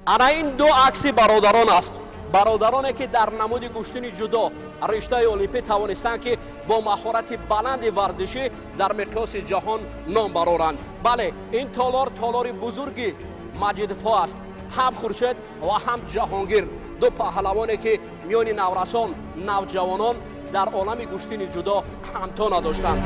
Ана ин ду акси бародарон аст, бародароне ки дар намуди гӯштини ҷудо риштаи олимпӣ тавонистанд, ки бо маҳорати баланди варзишӣ дар миқёси ҷаҳон ном бароранд. Бале, ин толор толори бузурги Маҷидовҳо аст. Ҳам Хуршед ва ҳам Ҷаҳонгир, ду паҳлавоне ки миёни наврасон, навҷавонон дар олами гӯштини ҷудо ҳамто надоштанд.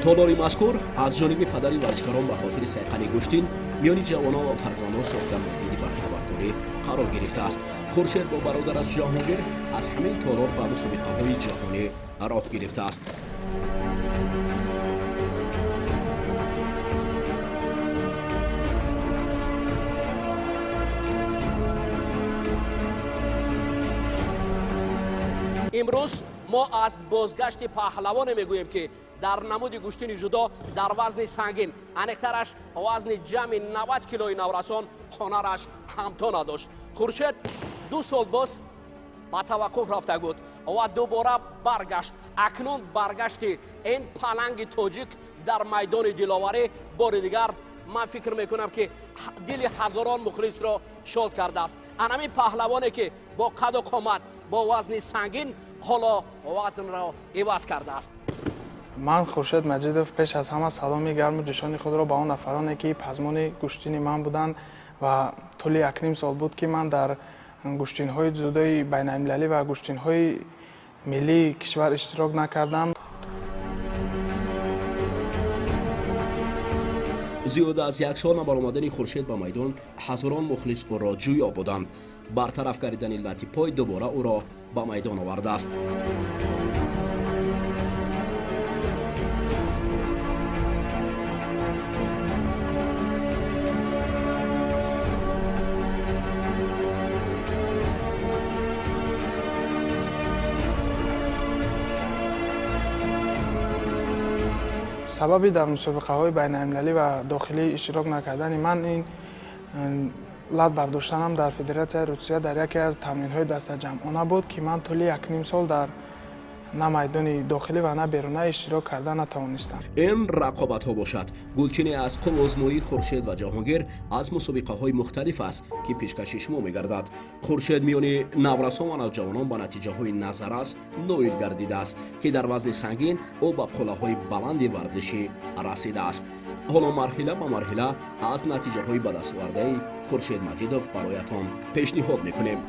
Толори мазкур аз ҷониби падари варзишкарон ба хотири сайқали гӯштин миёни ҷавонон ва фарзандон сохта мавриди баҳрабардорӣ қарор гирифтааст. Хуршед бо бародараш Ҷаҳонгир аз ҳамин толор ба мусобиқаҳои ҷаҳонӣ роҳ гирифтааст. Имрӯз мо аз бозгашти паҳлавоне мегӯем, ки дар намуди гӯштини ҷудо дар вазни сангин, аниқтараш вазни ҷамъи 90 килои наврасон, ҳунараш ҳамто надошт. Хуршед 2 сол боз ба таваққуф рафта буд ва дубора баргашт. Акнун баргашти ин паланги тоҷик дар майдони диловарӣ бори дигар, ман фикр мекунам, ки дили ҳазорон мухлисро шод кардааст. Анамин паҳлавоне ки бо қаду қомат, бо вазни сангин ҳоло вазнро иваз кардааст. Ман Хуршед Маҷидов. Пеш аз ҳама саломи гарму ҷӯшони худро ба он нафароне, ки пазмони гӯштини ман буданд ва тӯли якним сол буд, ки ман дар гӯштинҳои ҷудои байналмилалӣ ва гӯштинҳои миллии кишвар иштирок накардам. Зиёда аз як сол набаромадани Хуршед ба майдон, ҳазорон мухлис ӯро ҷӯё буданд. Бартараф гардидани лати пой дубора ӯро ба майдон овардааст. Сабаби дар мусобиқаҳои байналмилалӣ ва дохилӣ иштирок накардани ман ин лат бардоштанам дар Федератсияи Русия дар яке аз тамринҳои дастаҷамъона буд, ки ман тӯли якним сол дар на майдони дохилӣ ва на беруна иштирок карда натавонистам. Ин рақобатҳо бошад, гулчине аз қувваозмоии Хуршед ва Ҷаҳонгир аз мусобиқаҳои мухталиф аст, ки пешкаши шумо мегардад. Хуршед миёни наврасон ва навҷавонон ба натиҷаҳои назаррас ноил гардидааст, ки дар вазни сангин ӯ ба қуллаҳои баланди варзишӣ расидааст. Ҳоло марҳила ба марҳила аз натиҷаҳои ба дастовардаи Хуршед Маҷидов бароятон пешниҳод мекунем.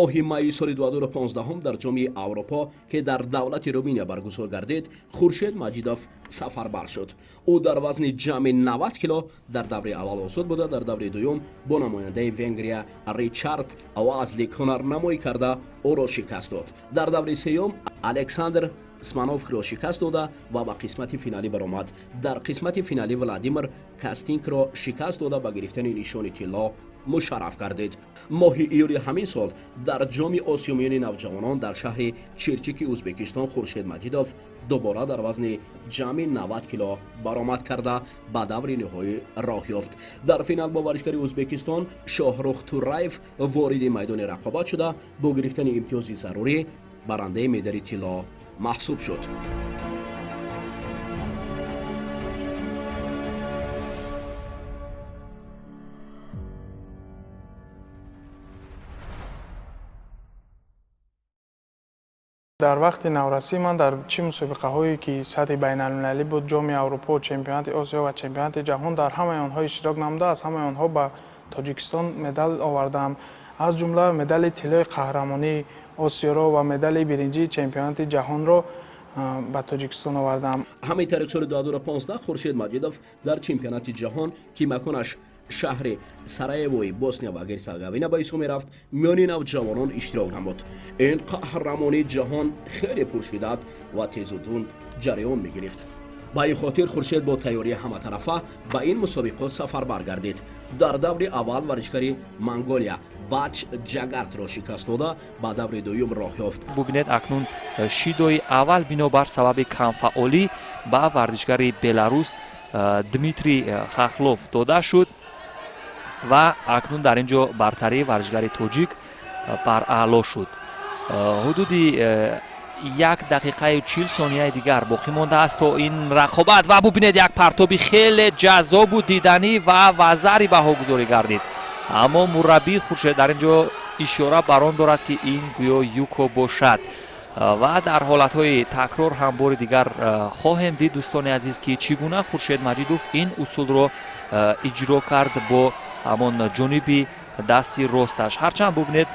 Моҳи майи соли 2015 дар Ҷоми Аврупо, ки дар давлати Руминия баргузор гардид, Хуршед Маҷидов сафарбар шуд. Ӯ дар вазни ҷамъи 90 кило дар даври аввал озод буда, дар даври дуюм бо намояндаи Венгрия Ричард Вазлик ҳунарнамоӣ карда, ӯро шикаст дод. Дар даври сеюм Александр Смановкиро шикаст дода ва ба қисмати финалӣ баромад. Дар қисмати финалӣ Владимир Кастинкро шикаст дода, ба гирифтани нишони тилло мушарраф гардид. Моҳи июли ҳамин сол дар Ҷоми Осиё миёни навҷавонон дар шаҳри Чирчики Ӯзбекистон Хуршед Маҷидов дубора дар вазни ҷамъи 90 кило баромад карда, ба даври ниҳоӣ роҳ ёфт. Дар финал бо варзишгари Ӯзбекистон Шоҳрух Тураев вориди майдони рақобат шуда, бо гирифтани имтиёзи зарурӣ барандаи медали тилло маҳсуб шуд. Дар вақти наврасӣ ман дар чӣ мусобиқаҳое ки сатҳи байналмилалӣ буд, Ҷоми Аврупо, Чемпионати Осиё ва Чемпионати ҷаҳон, дар ҳамаи онҳо иштирок намуда, аз ҳамаи онҳо ба Тоҷикистон медал овардам, аз ҷумла медали тиллои қаҳрамонии Осиёро ва медали биринҷии Чемпионати ҷаҳонро ба Тоҷикистон овардам. Ҳамин тариқ, соли 2015 Хуршед Маҷидов дар Чемпионати ҷаҳон, ки маконаш шаҳри Сараевои Босния ва Герсеговина ба ҳисоб мерафт, миёни навҷавонон иштирок намуд. Ин қаҳрамонии ҷаҳон хеле пуршиддат ва тезу тунд ҷараён мегирифт. Ба ин хотир Хуршед бо тайёрии ҳаматарафа ба ин мусобиқот сафарбар гардид. Дар даври аввал варзишгари Монголия Бач Ҷагартро шикаст дода, ба даври дуюм роҳ ёфт. Бубинед, акнун шидои аввал бинобар сабаби камфаъолӣ ба варзишгари беларус Дмитрий Хахлов дода шуд ва акнун дар ин ҷо бартарии варзишгари тоҷик бараъло шуд. Ҳудуди 1 дақиқаю 40 сонияи дигар боқӣ мондааст то ин рақобат ва бубинед, як партоби хеле ҷаззобу диданӣ ва вазари баҳогузорӣ гардид, аммо мураббии Хуршед дар ин ҷо ишора бар он дорад, ки ин гӯё юко бошад. Ва дар ҳолатҳои такрор ҳам бори дигар хоҳем дид, дӯстони азиз, ки чӣ гуна Хуршед Маҷидов ин усулро иҷро кард бо ҳамон ҷониби дасти росташ. Ҳарчанд бубинед,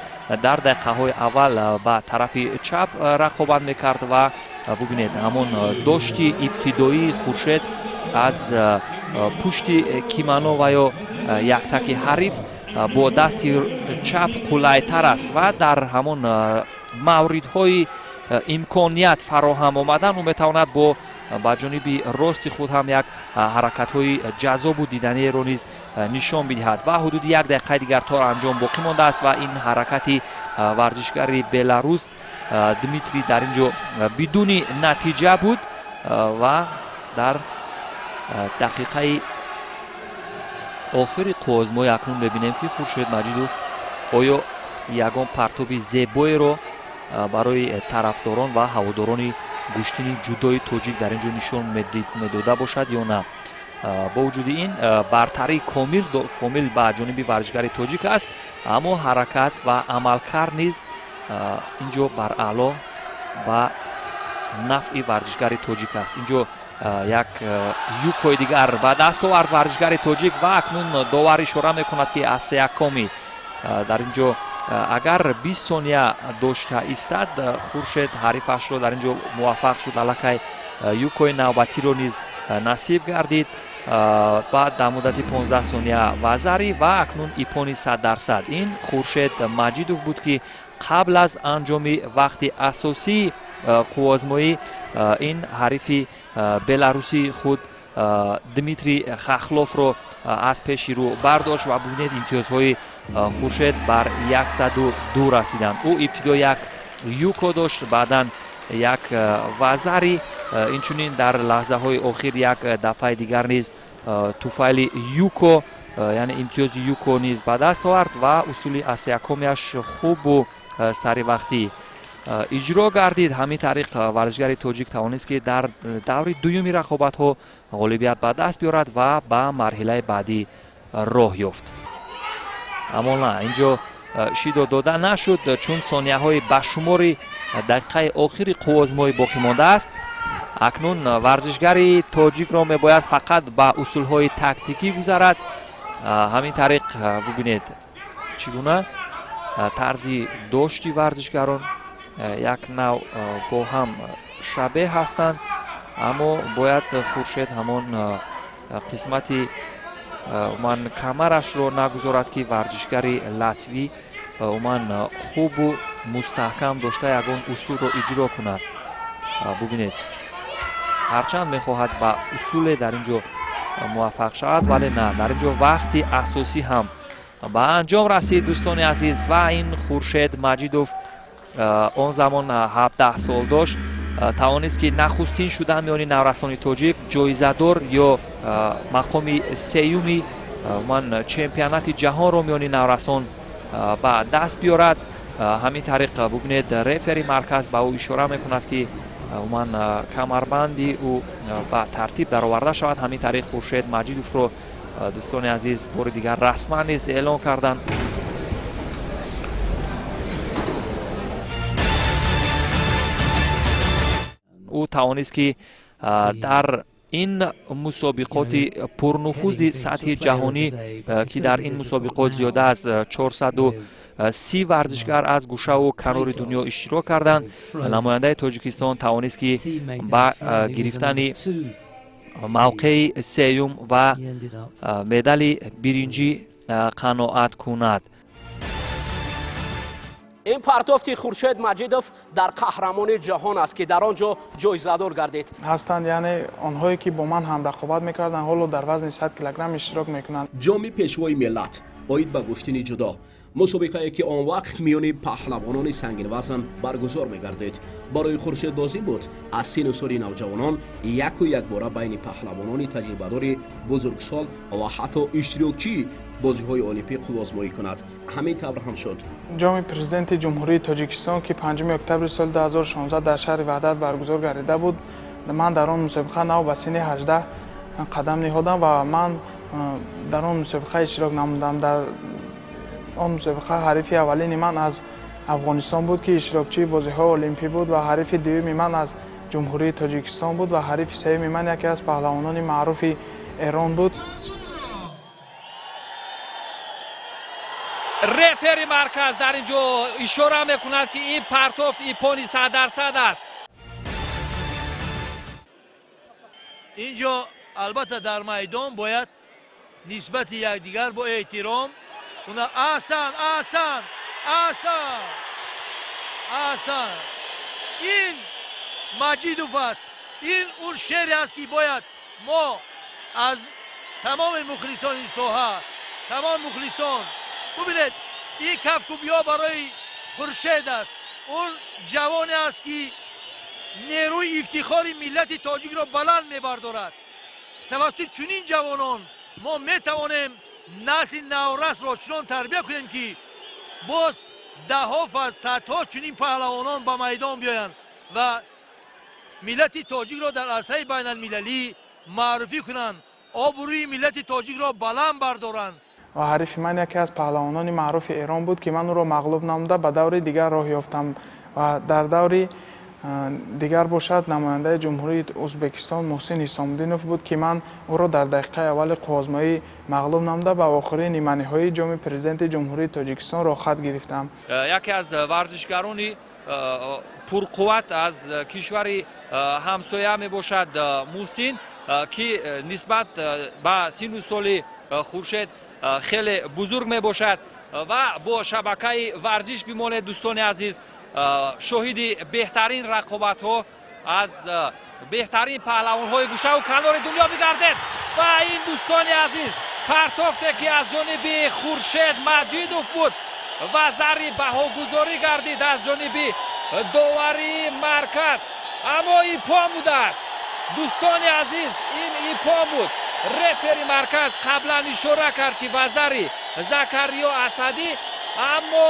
дар дақиқаҳои аввал ба тарафи чап рақобат мекард ва бубинед, ҳамон дошти ибтидоии Хуршед аз пушти кимано ва ё яктаки ҳариф бо дасти чап қулайтар аст ва дар ҳамон мавридҳои имконият фароҳам омадан ӯ метавонад бо ба ҷониби рости худ ҳам як ҳаракатҳои ҷаззобу диданиеро низ нишон бидиҳад. Ва ҳудуди 1 дақиқаи дигар то анҷом боқӣ мондааст ва ин ҳаракати варзишгари беларус Дмитрий дар ин ҷо бидуни натиҷа буд ва дар дақиқаи охири қувваозмоӣ акнун мебинем, ки Хуршед Маҷидов оё ягон партоби зебоеро барои тарафдорон ва ҳаводорони гӯштини ҷудои тоҷик дар ин ҷо нишон медода бошад ё на. Бо вуҷуди ин бартарии комил ба ҷониби варзишгари тоҷик аст, аммо ҳаракат ва амалкард низ ин ҷо бараъло ба нафъи варзишгари тоҷик аст. Ин ҷо як юкои дигар ба даст овард варзишгари тоҷик ва акнун довар ишора мекунад, ки аз сеякоми дар ин ҷо агар 20 сония дошта истад, Хуршед ҳарифашро дар ин ҷо муваффақ шуд, аллакай юкои навбатиро низ насиб гардид. Баъд дар муддати 15 сония вазари ва акнун ипони 100%. Ин Хуршед Маҷидов буд, ки қабл аз анҷоми вақти асосии қувваозмоӣ ин ҳарифи беларусии худ Дмитрий Хахловро аз пеши рӯ бардошт ва бубинед, имтиёзҳои Хуршед бар 102 расиданд. Ӯ ибтидо як юко дошт, баъдан як вазари, инчунин дар лаҳзаҳои охир як дафъаи дигар низ туфайли юко, яъне имтиёзи юко низ ба даст овард ва усули асиякомиаш хубу саривақтӣ иҷро гардид. Ҳамин тариқ варзишгари тоҷик тавонист, ки дар даври дуюми рақобатҳо ғолибият ба даст биёрад ва ба марҳилаи баъдӣ роҳ ёфт. Аммо на, ин ҷо шидо дода нашуд, чун сонияҳои ба шумори дақиқаи охири қувваозмоӣ боқӣ мондааст. Акнун варзишгари тоҷикро мебояд фақат ба усулҳои тактикӣ гузарад. Ҳамин тариқ бубинед, чӣ гуна тарзи дошти варзишгарон як нав бо ҳам шабеҳ ҳастанд, аммо бояд Хуршед ҳамон қисмати уман камарашро нагузорад, ки варзишгари латвӣ уман хубу мустаҳкам дошта ягон усулро иҷро кунад. Бубинед, ҳарчанд мехоҳад ба усуле дар ин ҷо муваффақ шавад, вале на, дар ин ҷо вақти асосӣ ҳам ба анҷом расид, дӯстони азиз. Ва ин Хуршед Маҷидов он замон 17 сол дошт, тавонист, ки нахустин шуда миёни наврасони тоҷик ҷоизадор ё мақоми сеюми ман чемпионати ҷаҳонро миёни наврасон ба даст биёрад. Ҳамин тариқ бубинед, рефери марказ ба ӯ ишора мекунад, ки умуман камарбанди ӯ ба тартиб дароварда шавад. Ҳамин тариқ Хуршед Маҷидовро, дӯстони азиз, бори дигар расман низ эълон карданд. Ӯ тавонист, ки дар ин мусобиқоти пурнуфузи сатҳи ҷаҳонӣ, ки дар ин мусобиқот зиёда аз 430 варзишгар аз гӯшаву канори дунё иштирок карданд, намояндаи Тоҷикистон тавонист, ки ба гирифтани мавқеи сеюм ва медали биринҷӣ қаноат кунад. Ин партофти Хуршед Маҷидов дар қаҳрамони ҷаҳон аст, ки дар он ҷо ҷоизадор гардид. Ҳастанд, яъне онҳое, ки бо ман ҳамрақобат мекарданд, ҳоло дар вазни 100 килограмм иштирок мекунанд. Ҷоми Пешвои миллат оид ба гӯштини ҷудо. Мусобиқае ки он вақт миёни паҳлавонони сангинвазн баргузор мегардид. Барои Хуршед лозим буд аз сину соли навҷавонон яку якбора байни паҳлавонони таҷрибадори бузургсол ва ҳатто иштирокчии бозиҳои олимпӣ қувваозмоӣ кунад. Ҳамин тавр ҳам шуд. Ҷоми Президенти Ҷумҳурии Тоҷикистон, ки 5 октябри соли 2016 дар шаҳри Ваҳдат баргузор гардида буд, ман дар он мусобиқа нав ба синни 18 қадам ниҳодам ва ман дар он мусобиқа иштирок намудам. Дар он мусобиқа ҳарифи аввалини ман аз Афғонистон буд, ки иштирокчии бозиҳои олимпӣ буд, ва ҳарифи дуюми ман аз Ҷумҳурии Тоҷикистон буд ва ҳарифи сеюми ман яке аз паҳлавонони маъруфи Эрон буд. Рефери марказ дар ин ҷо ишора мекунад, ки ин партофт ипони 100% аст. Ин ҷо албатта дар майдон бояд нисбати якдигар бо эҳтиром. Асан, асан, асан, асан. Ин Маҷидов аст. Ин он шере аст, ки бояд мо аз тамоми мухлисони соҳа, тамоми мухлисон бубинед, ин кафкӯбиҳо барои Хуршед аст. Он ҷавоне аст, ки нерӯи ифтихори миллати тоҷикро баланд мебардорад. Тавассути чунин ҷавонон мо метавонем насли наврасро чунон тарбия кунем, ки боз даҳҳо ва садҳо чунин паҳлавонон ба майдон биёянд ва миллати тоҷикро дар арсаи байналмилалӣ маъруфӣ кунанд, обрӯи миллати тоҷикро баланд бардоранд. Ва ҳарифи ман яке аз паҳлавонони маъруфи Эрон буд, ки ман ӯро мағлуб намуда ба даври дигар роҳ ёфтам. Ва дар даври дигар бошад намояндаи Ҷумҳурии Ӯзбекистон Муҳсин Ҳисомуддинов буд, ки ман ӯро дар дақиқаи аввали қувваозмоӣ мағлуб намуда ба охирин ниманиҳоии ҷоми Президенти Ҷумҳурии Тоҷикистон роҳхат гирифтам. Яке аз варзишгарони пурқувват аз кишвари ҳамсоя мебошад Муҳсин, ки нисбат ба сину соли Хуршед хеле бузург мебошад. Ва бо шабакаи варзиш бимонед, дӯстони азиз, шоҳиди беҳтарин рақобатҳо аз беҳтарин паҳлавонҳои гӯшаву канори дунё бигардед. Ва ин, дӯстони азиз, партофте ки аз ҷониби Хуршед Маҷидов буд ва зарри баҳогузорӣ гардид аз ҷониби доварии марказ, аммо ипон будааст. Дӯстони азиз, ин ипон буд. Рефери марказ қаблан ишора кард, ки вазари Закариё Асадӣ, аммо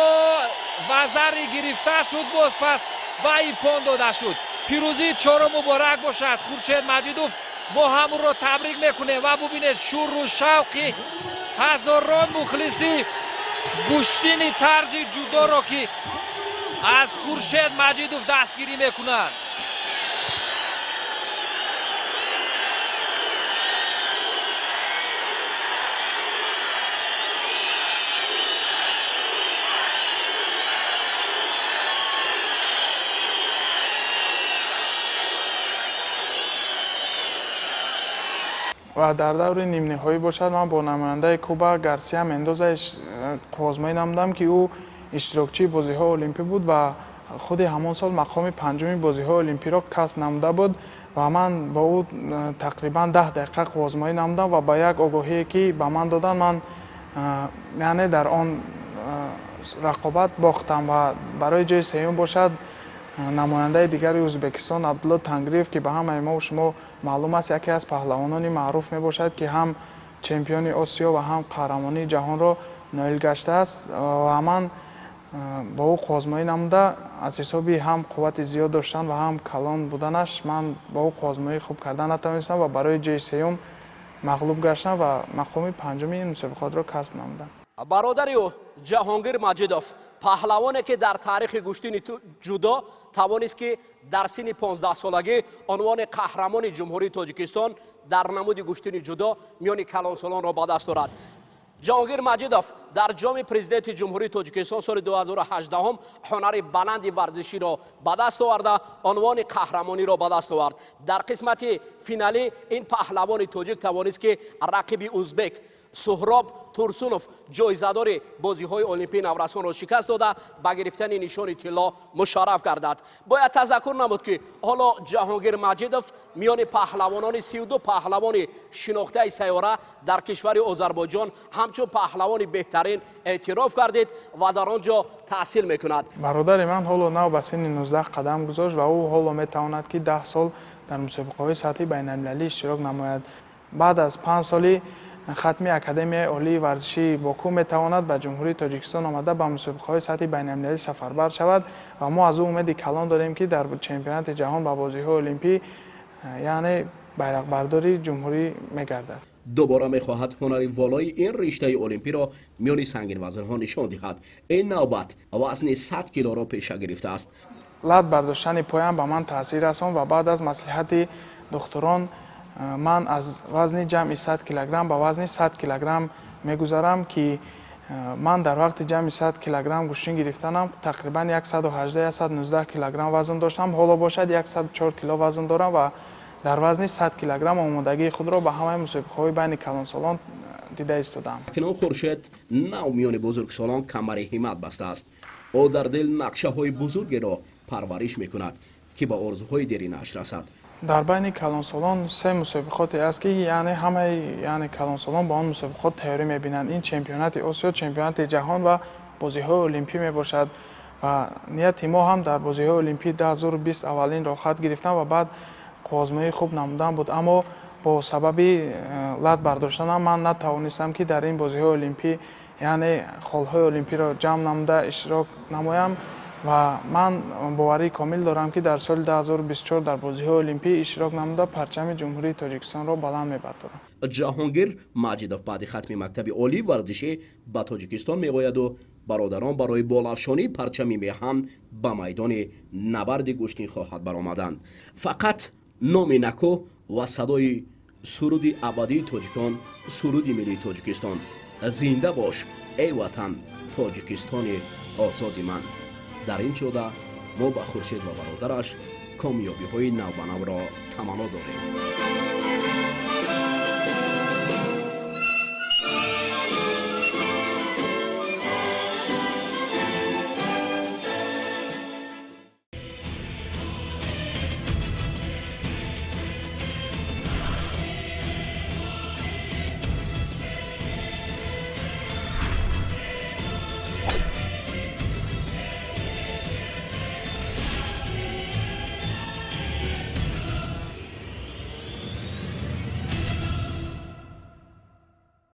вазари гирифта шуд боз пас ва ипон дода шуд. Пирӯзии чорум муборак бошад, Хуршед Маҷидов. Мо ҳам ӯро табрик мекунем ва бубинед шуру шавқи ҳазорон мухлиси гӯштини тарзи ҷудоро, ки аз Хуршед Маҷидов дастгирӣ мекунанд. Ва дар даври нимниҳоӣ бошад ман бо намояндаи Куба Гарсия Мендоза қувваозмоӣ намудам, ки ӯ иштирокчии бозиҳои олимпӣ буд ва худи ҳамон сол мақоми панҷуми бозиҳои олимпиро касб намуда буд. Ва ман бо ӯ тақрибан 10 дақиқа қувваозмоӣ намудам ва ба як огоҳие, ки ба ман доданд, ман яъне дар он рақобат бохтам. Ва барои ҷои сеюм бошад намояндаи дигари Ӯзбекистон Абдулло Тангриев, ки ба ҳамаи мо шумо маълум аст, яке аз паҳлавонони маъруф мебошад, ки ҳам чемпиони Осиё ва ҳам қаҳрамонии ҷаҳонро ноил гаштааст. Ва ман бо ӯ қувваозмоӣ намуда аз ҳисоби ҳам қуввати зиёд доштан ва ҳам калон буданаш ман бо ӯ қувваозмоии хуб карда натавонистам ва барои ҷои сеюм мағлуб гаштам ва мақоми панҷуми ин мусобиқотро касб намудам. Бародари ӯ Ҷаҳонгир Маҷидов, паҳлавоне ки дар таърихи гӯштини ҷудо тавонист, ки дар синни 15-солагӣ унвони қаҳрамони Ҷумҳурии Тоҷикистон дар намуди гӯштини ҷудо миёни калонсолонро ба даст орад. Ҷаҳонгир Маҷидов дар ҷоми Президенти Ҷумҳурии Тоҷикистон соли 2018 ҳунари баланди варзиширо ба даст оварда унвони қаҳрамониро ба даст овард. Дар қисмати финалӣ ин паҳлавони тоҷик тавонист, ки рақиби узбек Суҳроб Турсунов, ҷоизадори бозиҳои олимпии наврасонро шикаст дода, ба гирифтани нишони тилло мушарраф гардад. Бояд тазаккур намуд, ки ҳоло Ҷаҳонгир Маҷидов миёни паҳлавонони 32 паҳлавони шинохтаи сайёра дар кишвари Озарбойҷон ҳамчун паҳлавони беҳтарин эътироф гардид ва дар он ҷо таҳсил мекунад. Бародари ман ҳоло нав ба синни 19 қадам гузошт ва ӯ ҳоло метавонад, ки 10 сол дар мусобиқаҳои сатҳи байналмилалӣ иштирок намояд. Баъд аз 5 соли хатми Академияи олии варзишии Боку метавонад ба Ҷумҳурии Тоҷикистон омада, ба мусобиқаҳои сатҳи байналмилалӣ сафарбар шавад ва мо аз ӯ умеди калон дорем, ки дар чемпионати ҷаҳон, ба бозиҳои олимпӣ, яъне байрақбардори ҷумҳурӣ мегардад. Дубора мехоҳад ҳунари волои ин риштаи олимпиро миёни сангинвазнҳо нишон диҳад. Ин навбат вазни 100 килоро пеша гирифтааст. Лат бардоштани поям ба ман таъсир расон ва баъд аз маслиҳати духтурон ман аз вазни ҷамъи 100 килограмм ба вазни 100 килограмм мегузарам, ки ман дар вақти ҷамъи 100 килограмм гӯштин гирифтанам тақрибан 118-119 килограмм вазн доштам. Ҳоло бошад 104 кило вазн дорам ва дар вазни 100 килограмм омодагии худро ба ҳамаи мусобиқаҳои байни калонсолон дида истодаам. Акнун Хуршед нав миёни бузургсолон камари ҳиммат бастааст. Ӯ дар дил нақшаҳои бузургеро парвариш мекунад, ки ба орзуҳои деринаш расад. Дар байни калонсолон се мусобиқоте аст, ки яъне ҳамаи яъне калонсолон ба он мусобиқот тайёрӣ мебинанд. Ин чемпионати Осиё, чемпионати ҷаҳон ва бозиҳои олимпӣ мебошад ва нияти мо ҳам дар бозиҳои олимпӣ 2020 аввалин роҳхат гирифтан ва баъд қувваозмоии хуб намудан буд, аммо бо сабаби лат бардоштанам ман натавонистам, ки дар ин бозиҳои олимпӣ, яъне холҳои олимпиро ҷамъ намуда иштирок намоям. Ва ман боварии комил дорам, ки дар соли 2024 дар бозиҳои олимпӣ иштирок намуда, парчами Ҷумҳурии Тоҷикистонро баланд мебардорам. Ҷаҳонгир Маҷидов баъди хатми мактаби олии варзишӣ ба Тоҷикистон меояду бародарон барои болафшонии парчами меҳан ба майдони набарди гӯштин хоҳад баромаданд. Фақат номи наку ва садои суруди абадии тоҷикон, суруди миллии Тоҷикистон. Зинда бош, эй Ватан, Тоҷикистони озоди ман! Дар ин ҷода мо ба Хуршед ва бародараш комёбиҳои навбанавро таманно дорем.